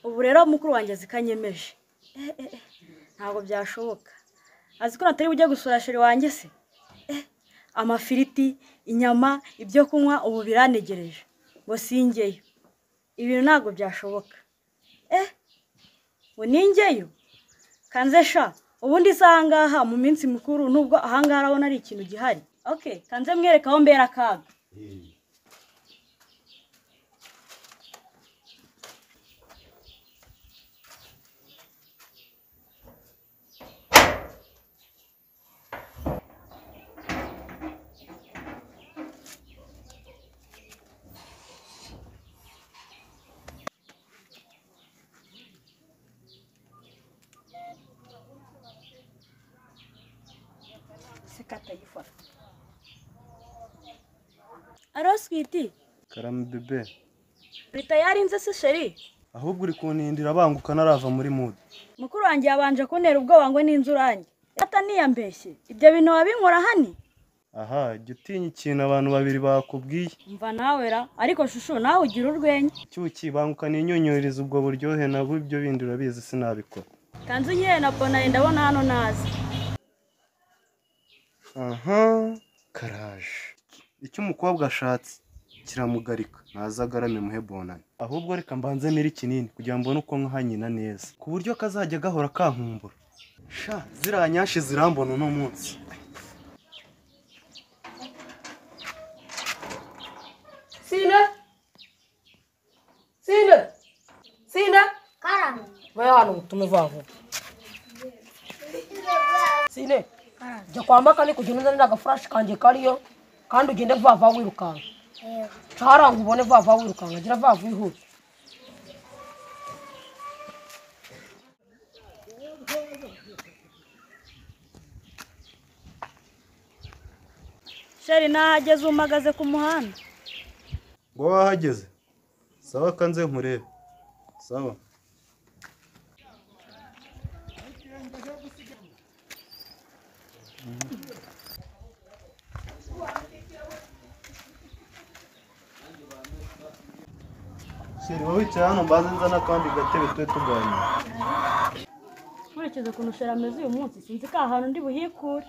Ubu rero mukuru wanjye zikanyemeje. Ntabwo byashoboka. Azi ko natari bujye gusura sheri wanjye se? Amafiriti, inyama, ibyo kunywa ubu biranegereje. Ngo singeyo. Ibintu ntabwo byashoboka. Ngo ningeyo. Kanze sha, ubundi sangaha mu minsi mikuru nubwo ahangaha arabona ari ikintu gihari. Okay, kanze mwereka aho mbera kaga. Aro sweetie. Karame bebe. Rita yarinze se sheri? Ahubwo uri kunindira banguka narava muri mood. Mukuru wanjye yabanje kuntera ubwoba ngo ninzu urange. Ata niyambeshye. Ibyo bintu wabinkora hani? Aha, jya utinya ikintu abantu babiri bakubwiye. Mva nawe ra, ariko shushu nawe ugira urwenya. Cyuki banguka ninyonyoreza ubwo buryohe nabwo ibyo bindi urabizi sinabikora. Kanzu nyere na Bonane ndabona hano nazi. Aha, karaje. Icyo umukobwa ashatse kiramugarika ntazagarame muhe Bonane. Ahubwo reka mbanze miri kinini kugira mbone uko nkaha nyina neza ku buryo kazajya gahora kankumbura. Sha ziranyashi zirambona uno munsi. Sine. Sine. Sine. Karame. Vaya hano utume vuba. Sine. Jya kwa makani kugenda uzanira agafurashi kanjye kariyo kandi ugende vuba vuba wirukanka. Caranga ubone vuba vuba wirukanka, gira vuba vuba wihute. Sheri nahageze umagaze ku muhanda. Ngo wahageze? Sawa kanze nkurebe. Sawa. Sheri wowe wicaye hano mbanze nzana akandi gatebe tube tuganira. Nkurikije ukuntu Sheri ameze uyu munsi sinzi ko ahantu ndi buhikure.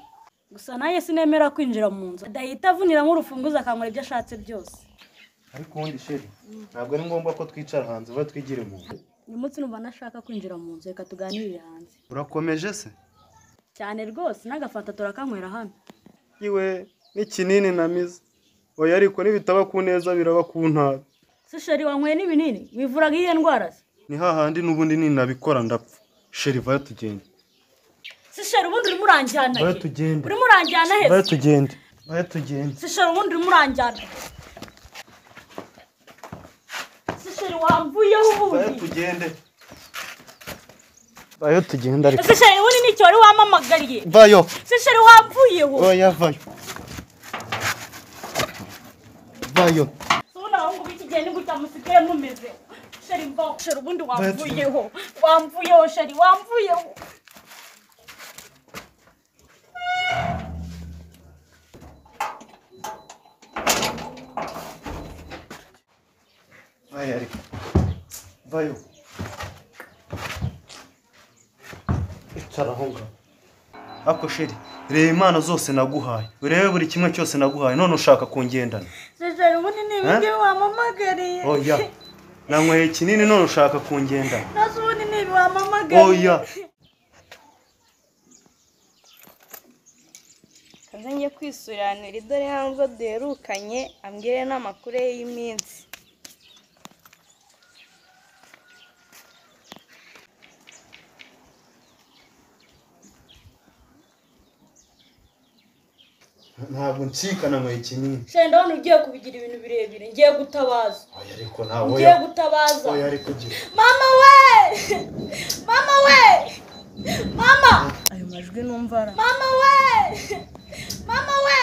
Gusa nanjye sinemera kwinjira mu nzu. Adahita avuniramo urufunguzo akankora ibyo ashatse byose. Ariko ubundi Sheri ntabwo ari ngombwa ko twicara hanze uba twigire mu nzu. Uyu munsi numva nashaka kwinjira mu nzu, reka tuganirire hanze. Urakomeje se? Cyane rwose n'agafanta turakanywera hano. Iwe n'ikinini namize. Oya ariko nibitaba ku neza biraba ku ntabi. Se Sheri wanyweye n'ibinini wivuraga iyihe ndwara se? Ni hahandi n'ubundi ninabikora ndapfa. Sheri vayo tugende. Se Sheri ubundi urimo uranjyana he? Vayo tugende. Urimo uranjyana he? Vayo tugende. Vayo tugende. Se Sheri ubundi urimo uranjyana. Se Sheri wamvuyeho ubundi. Vayo tugende. Vayo tugende ariko. Se Sheri ubundi nicyo wari wamamagariye. Vayo. Se Sheri wamvuyeho. Oya vayo. Vayo. Sona abahungu b'iki gihe ni gutya musigaye mumeze. Sheri mvaho. Sheri ubundi wamvuyeho. Wamvuyeho Sheri wamvuyeho. Vayo ariko. Vayo. Icara aho ngaho. Ako Sheri, reba impano zose naguhaye. Urebe buri kimwe cyose naguhaye none ushaka kungendana. Sheri ubundi ni ibingibi wamamagariye. Oya. Nanyweye kinini none ushaka kungendana. Nazo ubundi ni ibi wamamagariye. Oya. Kanze njye kwisuranira idore hanze duherukanye ambwire n'amakuru ye y'iminsi. Ntabwo ncika nanyweye kinini. Sheri ndabona ugiye kubigira ibintu birebire, ngiye gutabaza. Oya ariko ntawe. Ngiye gutabaza. Oya ariko gira. Mama we! Mama we! Mama! Ayo majwi numva ara. Mama we! Mama we!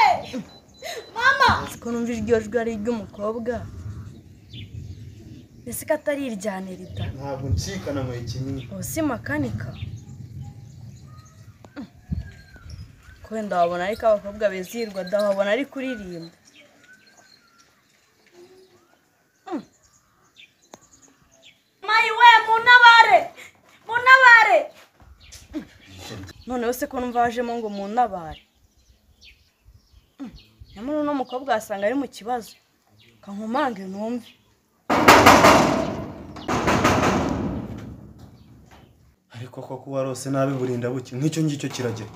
Mama! Ko numva iryo jwi ari iry'umukobwa. Ese ko atari irya Nerida? Ntabwo ncika nanyweye kinini. Ubu si makanika. Wenda wabona ariko abakobwa bezirwa da wabona ari kuririmba. Mayi we munabare. Noneho se ko numva hajemo ngo muntabare. Nyamara uno mukobwa wasanga ari mu kibazo. Kankomange numve. Ariko koko warose nabi burinda buke nk'icyo ngicyo kiragera.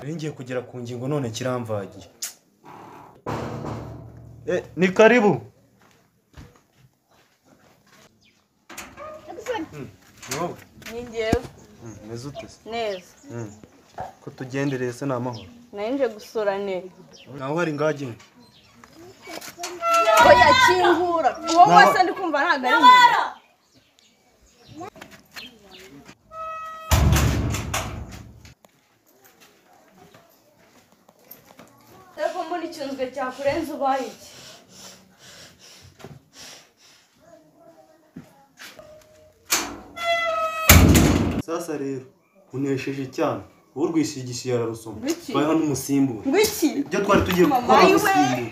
Ngiye kugera ku ngingo none kiramvagiye. Ni karibu. Wowe. Ni njyewe. Meze ute se? Neza. Ko tugendereye se ni amahoro? Nari nje gusura Neri. Naho hari ngagenda. Oya kingura. Uwo wese ndi kumva ntabwo ari nyina. Ariko mbona icyunzwe cyakurenze ubaye iki? Sasa rero unesheje cyane urwishigishiye ararusoma baho n'umusimbura. Ngwiki? Ibyo twari tugiye gukora gusimbura.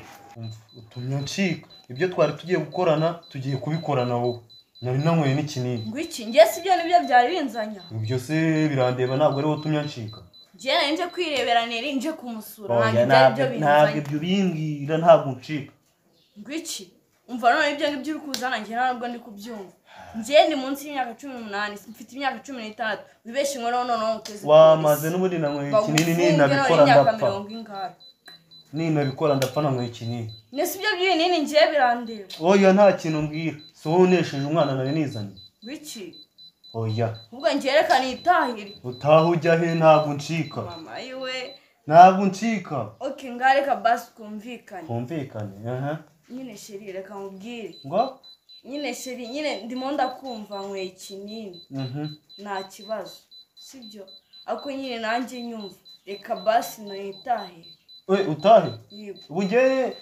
Utumye ncika. Ibyo twari tugiye gukorana tugiye kubikorana wowe. Nari nanyweye n'ikinini. Ngwiki? Ngiye si byo nibyo byari binzanya. Ibyo se birandeba ntabwo ari wowe utumye ncika. Ngiye nari nje kwirebera Neri nje kumusura ntabwo ibyo ntabwo ibyo bimbwira ntabwo ncika. Ngwiki? Umva none ibyo ngibyo uri kuzana ngiye ntabwo ndi kubyumva. Ngiye ndi munsi y'imyaka 18 mfite imyaka 16 wibeshe ngo none none uteze. Wamaze n'ubundi nanyweye ikinini ninabikora ndapfa. Ninabikora ndapfa nanyweye ikinini. Nese ibyo by'ibinini ngiye birandeba. Oya nta kintu mbwira. Si wowe unesheje umwana nari nizanye. Ngwiki? Oya. Ubwo ngiye reka nitahire. Utaha ujya he ntabwo ncika. Mama yiwe. Ntabwo ncika. Okay ngareka basi twumvikane. Twumvikane. Aha. Nyine sheri reka nkubwire. Ngo? Nyine sheri nyine ndimo ndakumva nyweye ikinini. Nta kibazo. Sibyo? Ako nyine nanjye nyumva. Reka basi nitahe. We utahe? Yego. Ubu ngiye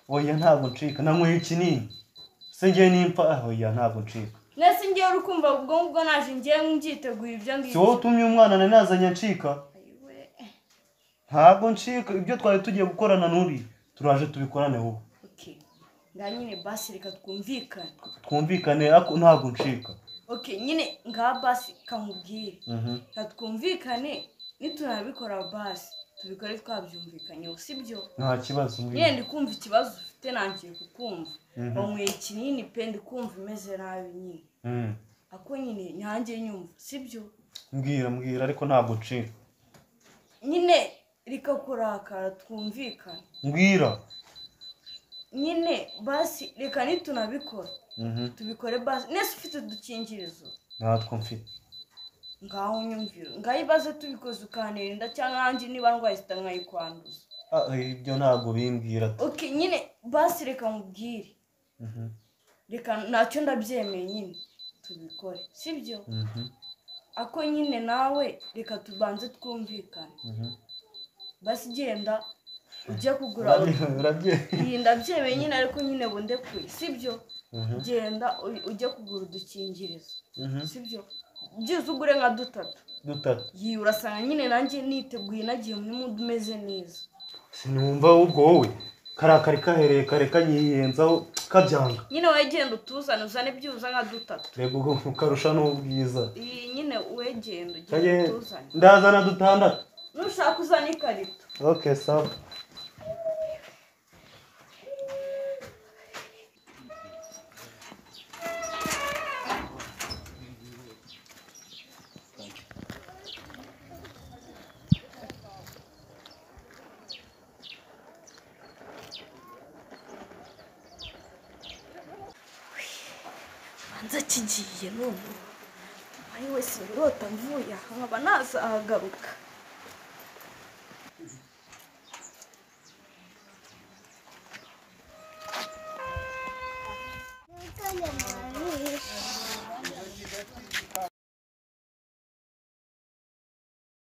oya ntabwo ncika nanyweye ikinini. Se ngiye nimpa oya ntabwo ncika. Nese ngiye uri kumva ubwo ngubwo naje ngiye mbyiteguye ibyo ngibyo. Si wowe utumye umwana nari nazanye ncika? Ntabwo ncika ibyo twari tugiye gukorana n'uri turaje tubikorane wowe. Okay. Nga nyine basi reka twumvikane. Twumvikane ako ntabwo ncika. Okay nyine nga basi kamubwire. Reka twumvikane nitunabikora basi tubikore twabyumvikanye sibyo? Nta kibazo mbwira. Nyine ndi kumva ikibazo ufite nangiye kukumva. Wanyweye ikinini pe ndi kumva imeze nabi nyine. Ako nyine nyanjye nyumva sibyo? Mbwira mbwira ariko ntabwo ncika. Nyine reka kurakara twumvikane. Mbwira. Nyine basi reka nitunabikora. Tubikore basi nese ufite udukingirizo? Natwo mfite. Ngaho nyumvira. Ngaho ibaze tubikoze ukanirinda cyangwa nanjye niba ndwaye sida nkayikwanduza. Ibyo ntabwo bimbwira. Okay nyine basi reka nkubwire. Reka ntacyo ndabyemeye nyine tubikore sibyo? Ako nyine nawe reka tubanze twumvikane. Basi genda ujye kugura. Iyi ndabyemeye nyine ariko nyine bundekuye sibyo? Genda ujye kugura udukingirizo sibyo? Byiza ugure nka dutatu. Dutatu. Yi urasanga nyine nanjye niteguye nagiye muri mood umeze neza. Sinumva ubwo wowe karakari kahereye kare kanyiyenzaho kabyanga. Nyine wowe genda utuzane uzane byibuze nka dutatu. Rego ukarusha n'ubwiza. Iyi nyine wowe genda ugende utuzane. Ndazana dutandatu. Nushaka uzane ikarito. Okay sawa. Nza kigiye none. Ari wese urota mvuye aha nkaba nazahagaruka.